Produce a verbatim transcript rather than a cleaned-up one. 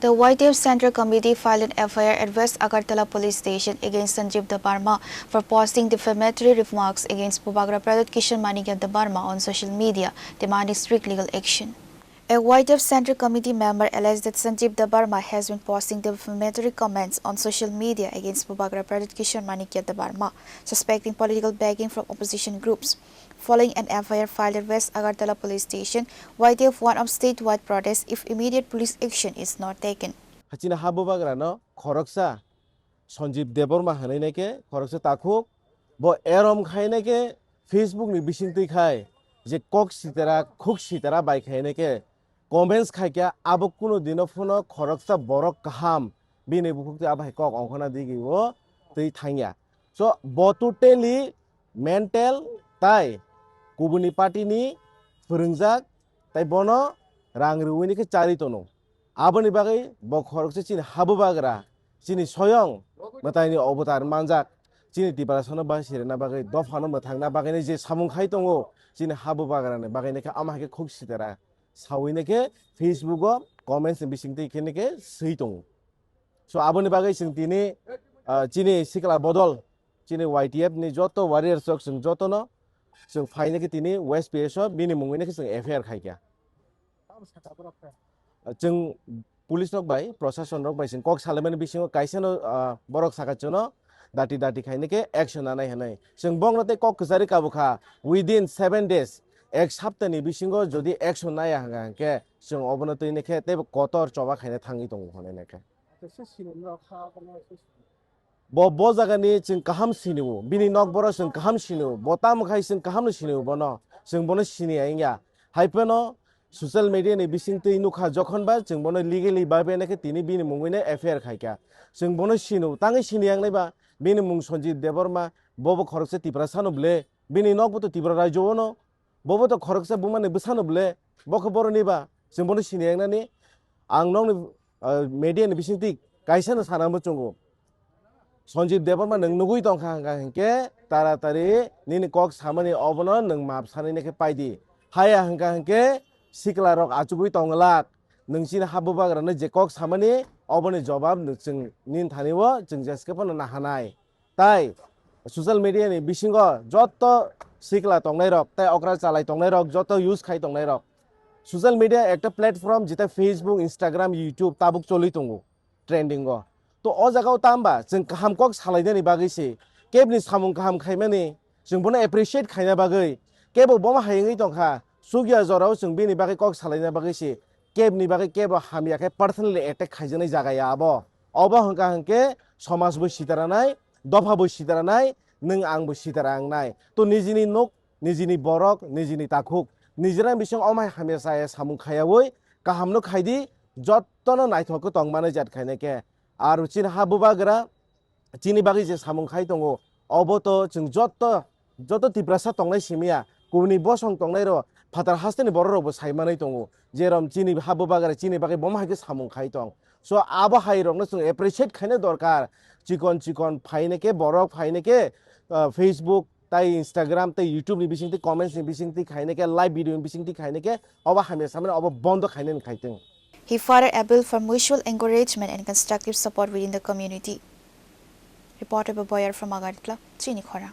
The Y T F Central Committee filed an F I R at West Agartala Police Station against Sanjeev Debbarma for posting defamatory remarks against Bubagra Pradyut Kishore Manikya Debbarma on social media, demanding strict legal action. A Y T F Central Committee member alleged that Sanjeev Debbarma has been posting defamatory comments on social media against Bubagra Pradyut Kishore Manikya Debbarma, suspecting political backing from opposition groups. Following an F I R filed at West Agartala Police Station, Y T F warned of statewide protests if immediate police action is not taken. Hachina ha bubagrano khoroksa Sanjeev Debbarma hwnwi nai khe khoroksa takhuk, bo erom khai nai khe Facebook ni bisingtwi khai je kok sitera khuk sitera bai khai nai khe comments khai khe abo kuno dino phano khoroksa borok kaham bini bukhuk twi abo hai kok ongkhorna digi o twi thangya. So bo totally mental tai kubuni party ni phwrwngjak tai bono rang rwini khe charwi tono. Aboni bagwi bo khoroksa chini habubagra, chini soyong mwtaini obotar manjak, chini Tiprasano bai sirena bagwi, dophano mwthangna bagwi je samung khai tongo, chini habubagrani bagwi khe ama hai khe khuk sitera sawi khe Facebook o comments ni bisingtwi khe swi tongo. So aboni bagwi chwng tini, ah, chini sikla bodol, chini Y T F ni joto warriors rok chwng jotono chwng phai khe tini West P S o bini mungwi khe chwng F I R khai kha. Chwng police rok bai, prosason rok bai chwng kok salaimani bisingo kaisa no, ah, borok saka chwngno dati dati khai khe action nanai hwnwi. Chwng bongno tei kok kwchari kabu kha, within seven days, ek saptani bisingo jodi action naya hwnkha hwnkhe chwng obono twi khe teibo kotor choba khaina thangwi tongo hwnwi khe. Bo, bo jagani chwng kaham sinio, bini nok boro chwng kaham sinio, bo tamo khai chwng kaham no sinio bono, chwng bono siniya wngya. Hai phano social media ni bisingtwi nukha jokhon ba chwng bono legally bai bai khe tini bini mungwi no F I R khai kha. Chwng bono sino, tangwi siniya wngnai ba bini mung Sanjeev Debbarma, bo bo khoroksa Tiprasa no ble, bini nok bo to Tripura rajyo o no, bo bo to khoroksa bumani bwsano ble, bo khe boroni ba, chwng bono siniya wngnani. Ang nokni, ah, media ni bisingtwi kaisa no sana muchungo. Sanjeev Debbarma nwng nugwi tongkha hwnkha hwnkhe taratari nini kok samani obono nwng map sanai khe paidi. Haya hwnkha hwnkhe sikla rok achugwi tonglak. Nwng chini habubagrano je kok samani oboni jobab nwng chwng nini thani o chwng jeskhe phano nahanai. Tai social media ni bisingo joto sikla tongnai rok, tai okra chalai tongnai rok, joto use khai tongnai rok. Social media ekta platform jeta Facebook, Instagram, YouTube tabuk choli tongo trending o. To o jaga o tamba chwng kaham kok salainani bagwi se, kebni samung kaham khaimani chwng bono appreciate khaina bagwi, kebo bomo hai wngwi tongkha, chukya jorao chwng bini bagwi kok salaina bagwi se, kebni bagwi kebo hamya khe personally attack khaijaknai jaga ya abo. Obo hwnkha hwnkhe somaj bo sitaranai, dopha bo sitaranai, nwng ang bo sitara wngnai. To nijini nok, nijini borok, nijini takhuk, nijini bising omai hamya chaya samung khayawi kahamno khaidi, jottono naithok khe tongmani jat khainai khe. Aro chini habubagra chini bagwi je samung khai tongo, obo to chwng jotto, joto Tiprasa tongnai simiya, kubuni bosong tongnai ro, phatar hasteni borok rok bo sai manwi tongo, jerom chini habubagra chini bagwi bomo hai khe samung khai tong. So abo hai rokno chwng appreciate khaina dorkar, chikon chikon phaina khe borok phaina khe, ah, Facebook tai Instagram tai YouTube ni bisingtwi comments ni bisingtwi khaina khe live video ni bisingtwi khaina khe obo hamya samani obo bondo khainani khai tong. He further appealed for mutual encouragement and constructive support within the community. Reporter Baboyar from Agartala, Chini Khorang.